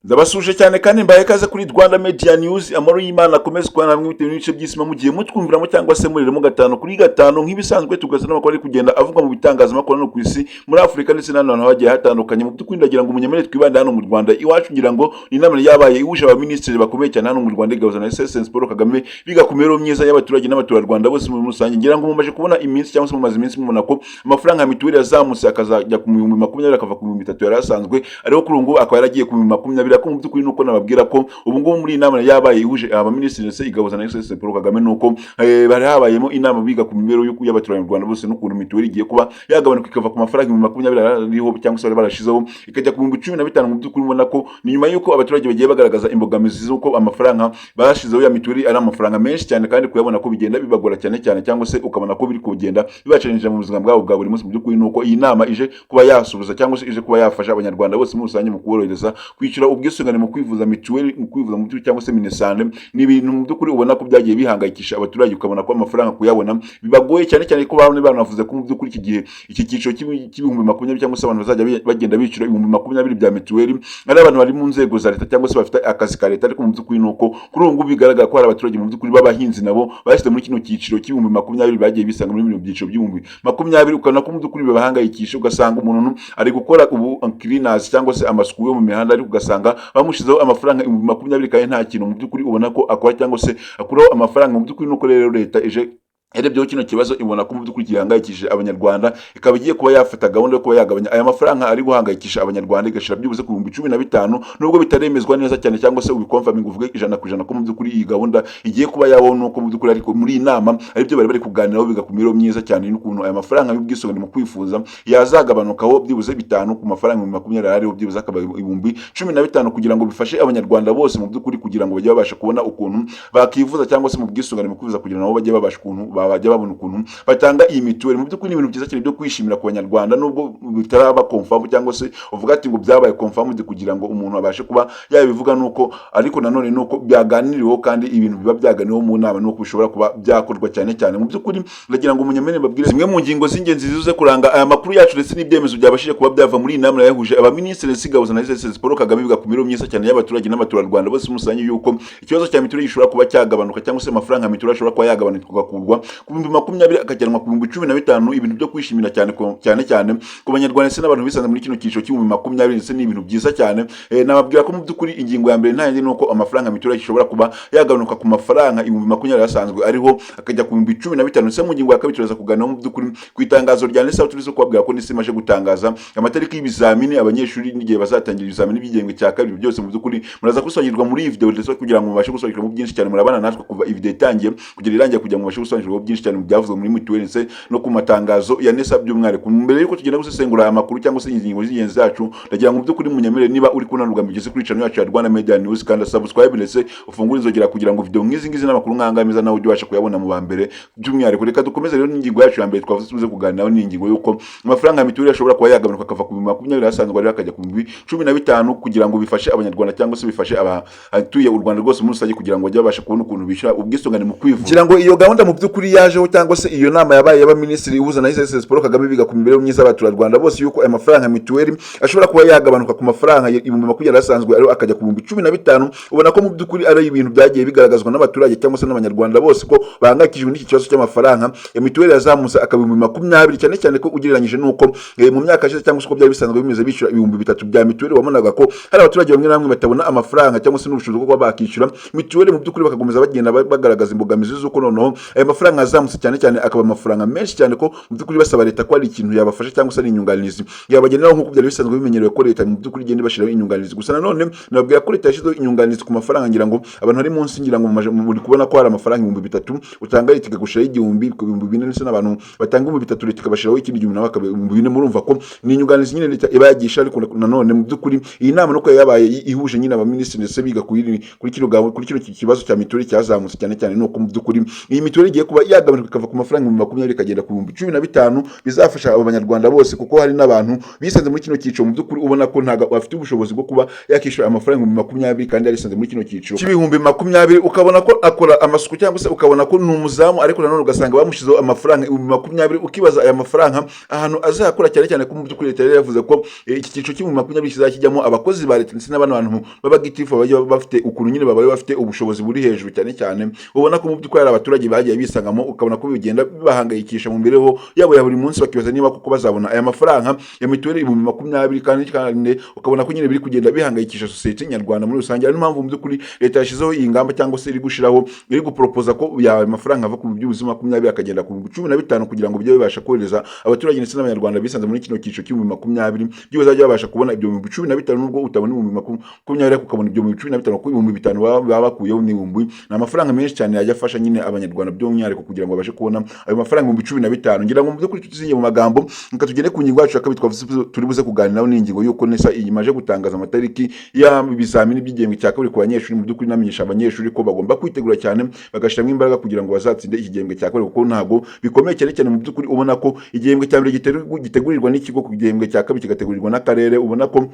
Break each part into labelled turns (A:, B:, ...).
A: Ndabasuje cyane kandi mbaye ikaze kuri Rwanda Media News. Amahoro y'Imana akomeze kubana namwe bitewe n'ibice by'isi mugiye mutwumviramo cyangwa se muriremo gatanu kuri gatanu. Nk'ibisanzwe, tugaza n'amakuru ari kugenda avugwa mu bitangazamakuru hano ku isi, muri Afurika ndetse n'ahandi hantu hagiye hatandukanye. Mu by'ukuri ndagira ngo umunyemere twibande hano mu Rwanda iwacu. Ngira ngo ni inama yabaye ihuje abaminisitiri bakomeye cyane hano mu Rwanda, igahuza na Excellency Paul Kagame, biga ku mibereho myiza y'abaturage n'abaturarwanda bose muri rusange. Ngira ngo mumaze kubona iminsi cyangwa se mumaze iminsi mubona ko amafaranga ya mituweli yazamutse, akazajya ku 20,000, akava ku 3000 yari asanzwe ariho, kuri ubu ngubu akaba yaragiye ku 20,000. Ariko mu by'ukuri nuko nababwira ko ubu ngubu muri iyi nama yabaye ihuje abaminisitiri ndetse igahuza na Excellency Paul Kagame, nuko bari habayemo inama biga ku mibereho y'abaturarwanda bose n'ukuntu mituweli igiye kuba yagabanuka, ikava ku mafaranga 20,000 ariho cyangwa se bari barashizeho, ikajya ku 15,000. Mu by'ukuri ubona ko ni nyuma y'uko abaturage bagiye bagaragaza imbogamizi z'uko amafaranga bashizeho ya mituweli ari amafaranga menshi cyane, kandi kuyabona ko bigenda bibagora cyane cyane, cyangwa se ukabona ko biri kugenda bibacengeje mu buzima bwabo bwa buri munsi. Mu by'ukuri nuko iyi nama ije kuba yasubiza cyangwa se ije kuba yafasha Abanyarwanda bose muri rusange mu kuborohereza kwishyura ubwisungane mu kwivuza, mituweli mu kwivuza mu by'ukuri cyangwa se Minisante. Ni ibintu mu by'ukuri ubona ko byagiye bihangayikisha abaturage, ukabona ko amafaranga kuyabona bibagoye cyane cyane, ko bamwe banavuze ko mu by'ukuri iki gihe iki cyiciro cy'20,000 cyangwa se abantu bazajya bagenda bishyura 20,000 bya mituweli ari abantu bari mu nzego za leta cyangwa se bafite akazi ka leta. Ariko mu by'ukuri ni uko kuri ubu ngubu bigaragara ko hari abaturage mu by'ukuri b'abahinzi nabo bashyize muri kino cyiciro cy'20,000, bagiye bisanga muri bino byiciro by'20,000, ukabona ko mu by'ukuri bibahangayikisha. Ugasanga umuntu ari gukora ubu cleaners cyangwa se amasuku yo mu mihanda, ariko ugasanga bamushyizeho amafaranga 20,000 kandi nta kintu mu by'ukuri ubona ko akora cyangwa se akuraho amafaranga. Mu by'ukuri nuko rero leta ije yarebyeho kino kibazo, ibona ko mu by'ukuri gihangayikishije Abanyarwanda, ikaba igiye kuba yafata gahunda yo kuba yagabanya aya mafaranga ari guhangayikisha Abanyarwanda, igashyira byibuze ku 15,000, nubwo bitaremezwa neza cyane cyangwa se ubiconfirminga uvuge 100% ko mu by'ukuri iyi gahunda igiye kuba yabaho. Nuko mu by'ukuri ariko muri iyi nama aribyo bari bari kuganiraho, biga ku mibereho myiza cyane n'ukuntu aya mafaranga y'ubwisungane mu kwivuza yazagabanukaho byibuze bitanu ku mafaranga 20,000 ariho, byibuze akaba 15,000, kugira ngo bifashe Abanyarwanda bose mu by'ukuri, kugira ngo bajye babasha kubona ukuntu bakivuza cyangwa se mu bwisungane mu kwivuza, kugira ngo nabo bajye babasha ukuntu bajya babona ukuntu batanga iyi mituweli. Mu by'ukuri ni ibintu byiza cyane byo kwishimira ku Banyarwanda, nubwo bitaraba confirm cyangwa se uvuga ati ngo byabaye confirmed kugira ngo umuntu abashe kuba yabivuga. Nuko ariko nanone nuko byaganiriweho, kandi ibintu biba byaganiriweho mu nama nuko bishobora kuba byakorwa cyane cyane. Mu by'ukuri ndagira ngo umunyamene babwire zimwe mu ngingo z'ingenzi zize kuranga aya makuru yacu ndetse n'ibyemezo byabashije kuba byava muri iyi nama yahuje abaminisitiri Sigabuza na Excellency Paul Kagame, biga ku mibereho myiza cyane y'abaturage n'abaturarwanda bose muri rusange, yuko ikibazo cya mituweli gishobora kuba cyagabanuka cyangwa se amafaranga ya mituweli ashobora kuba yagabanuka, agakurwa ku 20,000 akajyanwa ku 15,000. Ibintu byo kwishimira cyane cyane cyane ku Banyarwanda ndetse n'abantu bisanze muri kino cyiciro cy'20,000, ndetse ni ibintu byiza cyane. Nababwira ko mu by'ukuri ingingo ya mbere nta yindi, ni uko amafaranga ya mituweli ashobora kuba yagabanuka ku mafaranga 20,000 asanzwe ariho, akajya ku 15,000. Ndetse mu ngingo ya kabiri turaza kuganiraho mu by'ukuri ku itangazo rya NESA, turizo kubabwira ko NESA imaze gutangaza amatariki y'ibizamini abanyeshuri n'igihe bazatangira ibizamini by'igihembwe cya kabiri. Byose mu by'ukuri muraza gusobanukirwa muri iyi video, ndetse kugira ngo mubashe gusobanukirwa mu byinshi cyane, murabana natwe kuva iyi video itangiye kugera irangiye, kugira ngo mubashe gusobanukirwa byinshi cyane mu byavuzwe muri mituweli ndetse no ku matangazo ya NESA by'umwihariko. Mbere y'uko tugenda gusesengura aya makuru cyangwa se ingingo z'ingenzi zacu, ndagira ngo mu by'ukuri munyemere, niba uri kubona rugamba ugeze kuri channel yacu ya Rwanda Media News, kandi subscribe ndetse ufungure inzogera, kugira ngo video nk'izi ngizi n'amakuru nk'aya meza nawe ujye ubasha kuyabona mu ba mbere by'umwihariko. Reka dukomeze rero n'ingingo yacu ya mbere twavuze tuze kuganiraho, ni ingingo y'uko amafaranga ya mituweli ashobora kuba yagabanuka, akava ku 20,000 asanzwe ariho, akajya ku 15,000, kugira ngo bifashe Abanyarwanda cyangwa se bifashe abatuye u Rwanda rwose muri rusange, kugira ngo bajye babasha kubona ukuntu bishyura ubwisungane mu kwivuza. Ngira ngo iyo gahunda mu by'ukuri yajeho cyangwa se iyo nama yabaye y'abaminisitiri ihuza na His Paul Kagame, biga ku mibereho myiza y'abaturarwanda bose, yuko aya mafaranga ya mituweli ashobora kuba yagabanuka ku mafaranga 20,000 asanzwe ariho, akajya ku 15,000, ubona ko mu by'ukuri ari ibintu byagiye bigaragazwa n'abaturage cyangwa se n'Abanyarwanda bose ko bahangayikishijwe n'iki kibazo cy'amafaranga ya mituweli yazamutse akaba 20,000, cyane cyane ko ugereranyije n'uko mu myaka yashize cyangwa se uko byari bisanzwe bimeze bishyura 3000 bya mituweli, wabonaga ko hari abaturage bamwe na bamwe batabona amafaranga cyangwa se n'ubushobozi bwo kuba bakishyura mituweli. Mu by'ukuri bakakomeza bagenda bagaragaza imbogamizi z'uko noneho aya mafaranga yazamutse cyane cyane, akaba amafaranga menshi cyane, ko mu by'ukuri basaba leta ko hari ikintu yabafasha cyangwa se ari inyunganizi yabageneraho, nk'uko byari bisanzwe bimenyerewe ko leta mu by'ukuri igenda ibashyiraho inyunganizi. Gusa nanone nababwira ko leta yashyizeho inyunganizi ku mafaranga, ngira ngo abantu bari munsi, ngira ngo muri kubona ko hari amafaranga 3000 utanga, leta ikagushyiraho igihumbi, 4000, ndetse n'abantu batanga 3000 leta ikabashyiraho ikindi gihumbi, nabo bakaba 4000. Murumva ko ni inyunganizi nyine leta iba yagisha. Ariko nanone mu by'ukuri iyi nama nuko yabaye ihuje nyine abaminisitiri ndetse biga kuri kino kibazo cya mituweli cyazamutse cyane cyane, nuko mu by'ukuri iyi mituweli igiye kuba kuba yagabanuka, ikava ku mafaranga 20,000 ikagenda ku 15,000. Bizafasha abo Banyarwanda bose, kuko hari n'abantu bisanze muri kino cyiciro, mu by'ukuri ubona ko ntabwo bafite ubushobozi bwo kuba yakishyura amafaranga 20,000 kandi yarisanze muri kino cyiciro cy'ibihumbi 20. Ukabona ko akora amasuku cyangwa se ukabona ko ni umuzamu, ariko nanone ugasanga bamushyizeho amafaranga 20,000. Ukibaza aya mafaranga ahantu azakora, cyane cyane ko mu by'ukuri leta yari yavuze ko iki cyiciro cy'ibihumbi 20 kizajya kijyamo abakozi ba leta ndetse n'abandi bantu b'abagitifu bajya bafite ukuntu nyine babaye bafite ubushobozi buri hejuru. Cyane cyane ubona ko mu by'ukuri hari abaturage bagiye bisangamo, ukabona ko bigenda bibahangayikisha mu mibereho yabo ya buri munsi, bakibaza niba koko bazabona aya mafaranga ya mituweli 20,000. Kandi ukabona ko nyine biri kugenda bihangayikisha sosiyete nyarwanda muri rusange. Ari mpamvu mu by'ukuri leta yashyizeho iyi ngamba, cyangwa se iri gushyiraho, iri guporopoza ko ya mafaranga ava ku by'ubuzima 20 akagenda ku 15,000, kugira ngo bijye bibasha korohereza abaturage ndetse n'Abanyarwanda bisanze muri kino cyiciro cy'ibihumbi 20, byo bazajya babasha kubona ibyo 15,000. Nubwo utabona 20,000, ariko ukabona ibyo 15,000, kuko 5000 baba bakuyeho ni ibihumbi, ni amafaranga menshi cyane yajya afasha nyine Abanyarwanda by'umwihariko kugira ngo babashe kubona ayo mafaranga 15,000. Ngira ngo mu by'ukuri tutizingiye mu magambo, reka tugende ku ngingo yacu ya kabiri twavuze turi buze kuganiraho. Ni ingingo y'uko NESA imaze gutangaza amatariki y'ibizamini by'igihembwe cya kabiri ku banyeshuri. Mu by'ukuri namenyesha abanyeshuri ko bagomba kwitegura cyane, bagashyiramo imbaraga kugira ngo bazatsinde iki gihembwe cya kabiri, kuko ntabwo bikomeye cyane cyane. Mu by'ukuri ubona ko igihembwe cya mbere gitegurirwa n'ikigo, ku gihembwe cya kabiri kigategurirwa n'akarere. Ubona ko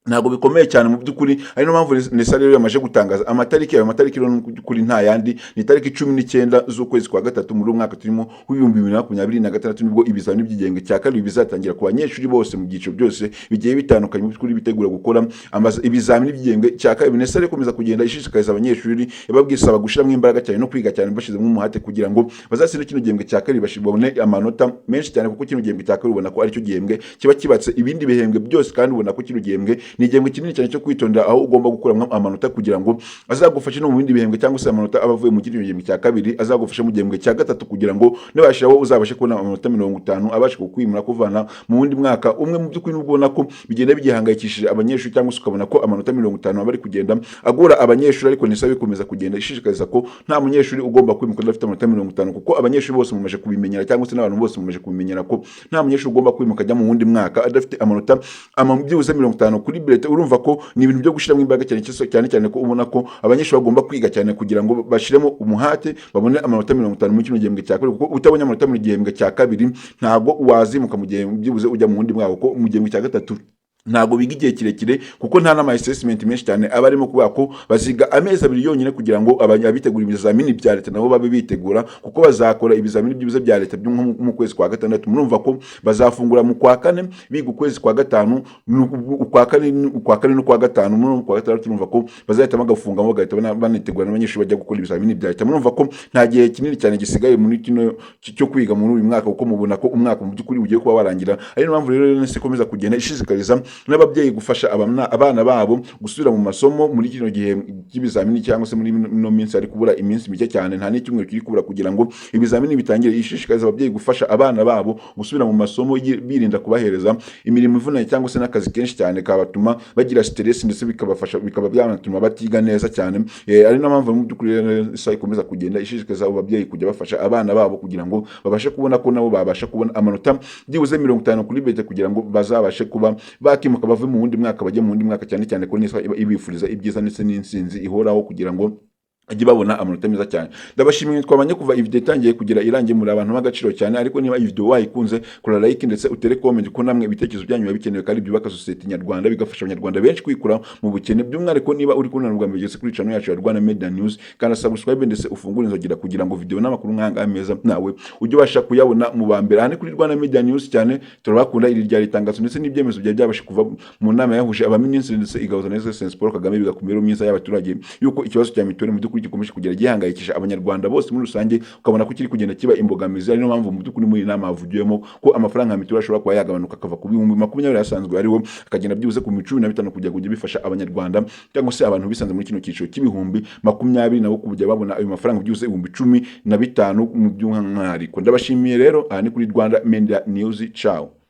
A: ntabwo bikomeye cyane mu by'ukuri. Ari niyo mpamvu NESA rero yamaze gutangaza amatariki. Ayo matariki rero mu by'ukuri nta yandi, ni itariki 19 z'ukwezi kwa gatatu muri uyu mwaka turimo w'ibihumbi 2026, nibwo ibizamini by'igihembwe cya kabiri bizatangira ku banyeshuri bose mu byiciro byose bigiye bitandukanye, mu by'ukuri bitegura gukora ibizamini by'igihembwe cya kabiri. NESA rero ikomeza kugenda ishishikariza abanyeshuri, yababwisaba gushyiramo imbaraga cyane no kwiga cyane bashyizemo umuhate, kugira ngo bazatsinde kino gihembwe cya kabiri, babone amanota menshi cyane, kuko kino gihembwe cya kabiri ubona ko aricyo gihembwe kiba kibatse ibindi bihembwe byose. Kandi ubona ko kino gihembwe ni igihembwe kinini cyane cyo kwitondera, aho ugomba gukuramo amanota kugira ngo azagufashe no mu bindi bihembwe, cyangwa se amanota aba avuye mu kino gihembwe cya kabiri azagufashe mu gihembwe cya gatatu, kugira ngo nibashiraho uzabashe kubona amanota 50, abashe kukwimura kuvana mu wundi mwaka umwe. Mu by'ukuri nubwo ubona ko bigenda bigihangayikishije abanyeshuri, cyangwa se ukabona ko amanota 50 aba ari kugenda agora abanyeshuri, ariko NESA bikomeza kugenda ishishikariza ko nta munyeshuri ugomba kwimuka adafite amanota 50, kuko abanyeshuri bose mumaze kubimenyera, cyangwa se n'abantu bose mumaze kubimenyera ko nta munyeshuri ugomba kwimuka ajya mu wundi mwaka adafite amanota byibuze 50 kuri bulletin. Urumva ko ni ibintu byo gushyiramo imbaraga cyane cyane, cyane ko ubona ko abanyeshuri bagomba kwiga cyane kugira ngo bashyiremo umuhate, babone amanota 50 muri kino gihembwe cya kabiri, kuko utabonye amanota mu gihembwe cya kabiri ntabwo wazimuka mu gihe byibuze ujya mu wundi mwaka, kuko mu gihembwe cya gatatu ntabwo biga igihe kirekire, kuko nta n'ama assessment menshi cyane aba arimo, kubera ko baziga amezi 2 yonyine, kugira ngo abitegura ibizamini bya leta nabo babe bitegura, kuko bazakora ibizamini byibuze bya leta byo nko mu kwezi kwa gatandatu. Murumva ko bazafungura mu kwa kane, biga ukwezi kwa gatanu, ukwa kane n'ukwa gatanu. Muri ukwa gatandatu urumva ko bazahita bagafungamo, bagahita banitegura n'abanyeshuri bajya gukora ibizamini bya leta. Murumva ko nta gihe kinini cyane gisigaye muri kino cyo kwiga muri uyu mwaka, kuko mubona ko umwaka mu by'ukuri ugiye kuba warangira. Ari niyo mpamvu rero NESA ikomeza kugenda ishishikariza n'ababyeyi gufasha abana babo gusubira mu masomo muri kino gihe cy'ibizamini, cyangwa se muri ino minsi ari kubura iminsi mike cyane, nta n'icyumweru kiri kubura kugira ngo ibizamini bitangire. Ishishikariza ababyeyi gufasha abana babo gusubira mu masomo, birinda kubahereza imirimo ivunanye cyangwa se n'akazi kenshi cyane kabatuma bagira stress, ndetse bikabafasha, bikaba byanatuma batiga neza cyane. Ari nayo mpamvu mu by'ukuri rero NESA ikomeza kugenda ishishikariza abo babyeyi kujya bafasha abana babo kugira ngo babashe kubona ko nabo babasha kubona amanota byibuze 50 kuri bulletin, kugira ngo bazabashe kuba bakimuka bave mu wundi mwaka bajye mu wundi mwaka, cyane cyane ko NESA iba ibifuriza ibyiza ndetse n'intsinzi ihoraho, kugira ngo bajye babona amanota meza cyane. Ndabashimiye twabanye kuva iyi video itangiye kugera irangiye, muri abantu b'agaciro cyane. Ariko niba iyi video wayikunze, kora like ndetse utere comment, ko namwe ibitekerezo byanyu biba bikenewe kandi byubaka sosiyete nyarwanda, bigafasha Abanyarwanda benshi kwikura mu bukene. By'umwihariko niba uri kubona bwa mbere ugeze kuri channel yacu ya Rwanda Media News, kanda subscribe ndetse ufungure inzogera, kugira ngo video n'amakuru nk'aya meza nawe ujye ubasha kuyabona mu ba mbere. Aha ni kuri Rwanda Media News cyane, turabakunda. Iri ryari itangazo ndetse n'ibyemezo byari byabashe kuva mu nama yahuje abaminisitiri ndetse igahuza na Excellency Paul Kagame, biga ku mibereho myiza y'abaturage, yuko ikibazo cya mituweli mu by'ukuri gikomeje kugera gihangayikisha Abanyarwanda bose muri rusange, ukabona ko kiri kugenda kiba imbogamizi. Ari niyo mpamvu mu by'ukuri muri iyi nama havugiwemo ko amafaranga ya mituweli ashobora kuba yagabanuka, akava ku 20,000 asanzwe ariho, akagenda byibuze ku 15,000, kugira ngo bijye bifasha Abanyarwanda cyangwa se abantu bisanze muri kino cyiciro cy'ibihumbi 20 nabo kujya babona ayo mafaranga byibuze 15,000 mu by'umwihariko. Ndabashimiye rero, aha ni kuri Rwanda Media News. Ciao.